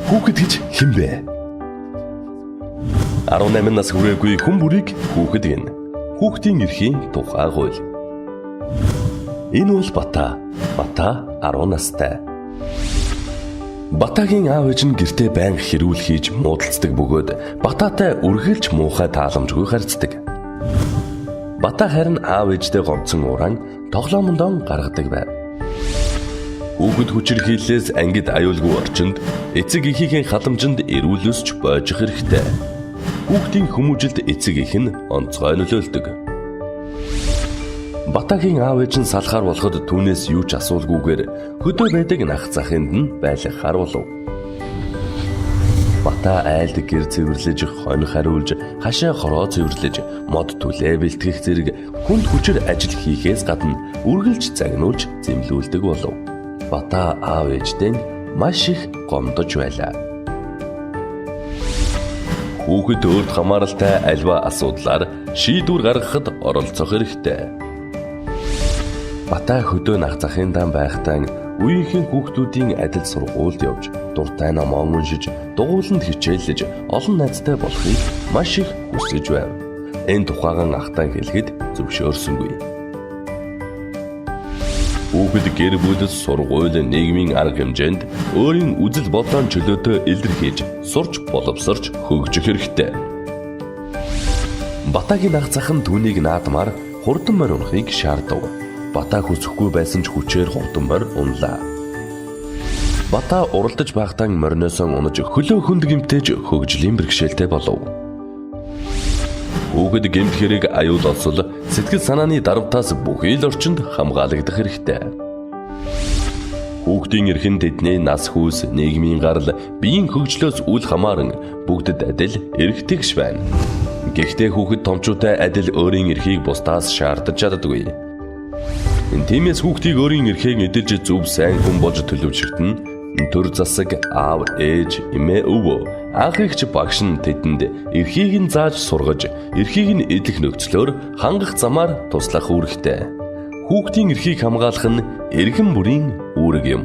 Хүүхэд гэж хэн бэ? 18 нас хүрээгүй хүн бүрийг хүүхэд гэнэ. Хүүхдийн эрхийн тухай хууль. Энэ бол Бата. Бата 10 настай. Батагийн аав ээж нь гэртээ байнга хэрүүл хийж муудалцдаг бөгөөд Бататай үргэлж муухай тааламжгүй харьцдаг. Бата харин аав ээжтэй гомдсон ураан тоглоомондоо гаргадаг байв. Хүүхэд хүчирхийллээс ангид аюулгүй орчинд эцэг эхийнхээ халамжинд эрүүл өсч боожих хэрэгтэй. Хүүхдийн хүмүүжилд эцэг эх нь онцгой нөлөөлдөг. Батагийн аав ээж нь салахаар болоход түүнээс юу ч асуулгүйгээр хөдөө байдаг нах захынд нь байлгахаар болов. Бата айлд гэр цэвэрлэж, хонь хариулж, хашаа хороо цэвэрлэж, мод түлээ бэлтгэх зэрэг хүнд хүчээр ажил хийхээс гадна үргэлж загнуулж зэмлүүлдэг болов. Бата аав ээжтэй маш их гомдож байлаа. Хүүхэд өөрт хамааралтай альва асуудлаар шийдвэр гаргахад оролцох хэрэгтэй. Бата хөдөө нах захын дан байхдаа үеийнхэн хүүхдүүдийн адил сургуульд явж, дуртай номоо уншиж, дугуйланд хичээллэж, олон найзтай болохыг маш их хүсэж байв. Энэ тухайгаан ахтай хэлэхэд зөвшөөрсөнгүй. Хүүхэд гэр бүл, сургууль, нийгмийн арга хэмжээнд өөрийн үзэл бодлоо чөлөөтэй илэрхийлж, сурч боловсорч хөгжих хэрэгтэй. Батагийн ах зах нь түүнийг наадмаар хурдан морь унахыг шаардав. Бата хүсэхгүй байсан ч хүчээр хурдан морь унлаа. Бата уралдаж байхдаа мориноосоо унаж хөлөө хүнд гэмтээж хөгжлийн бэрхшээлтэй болов. Хүүхэд гэмт хэрэг, аюул осол, сэтгэл санааны дарамтаас бүхий л орчинд хамгаалагдах хэрэгтэй. Хүүхдийн эрх нь тэдний нас хүйс, нийгмийн гарал, биеийн хөгжлөөс үл хамааран бүгдэд адил эрхтэй байна. Гэхдээ хүүхэд томчуутай адил өөрийн эрхийг бусдаас шаардаж чаддаггүй. Тиймээс хүүхдийг өөрийн эрхээ эдэлж зөв сайн хүн болж төлөвшөхөд нь төр засаг, аав, ээж, эмээ, өвөө, анх эгч багш нь тэдэнд эрхийг нь зааж сургаж, эрхийг нь эдлэх нөхцлөөр хангах замаар туслах үүрэгтэй. Хүүхдийн эрхийг хамгаалах нь иргэн бүрийн үүрэг юм.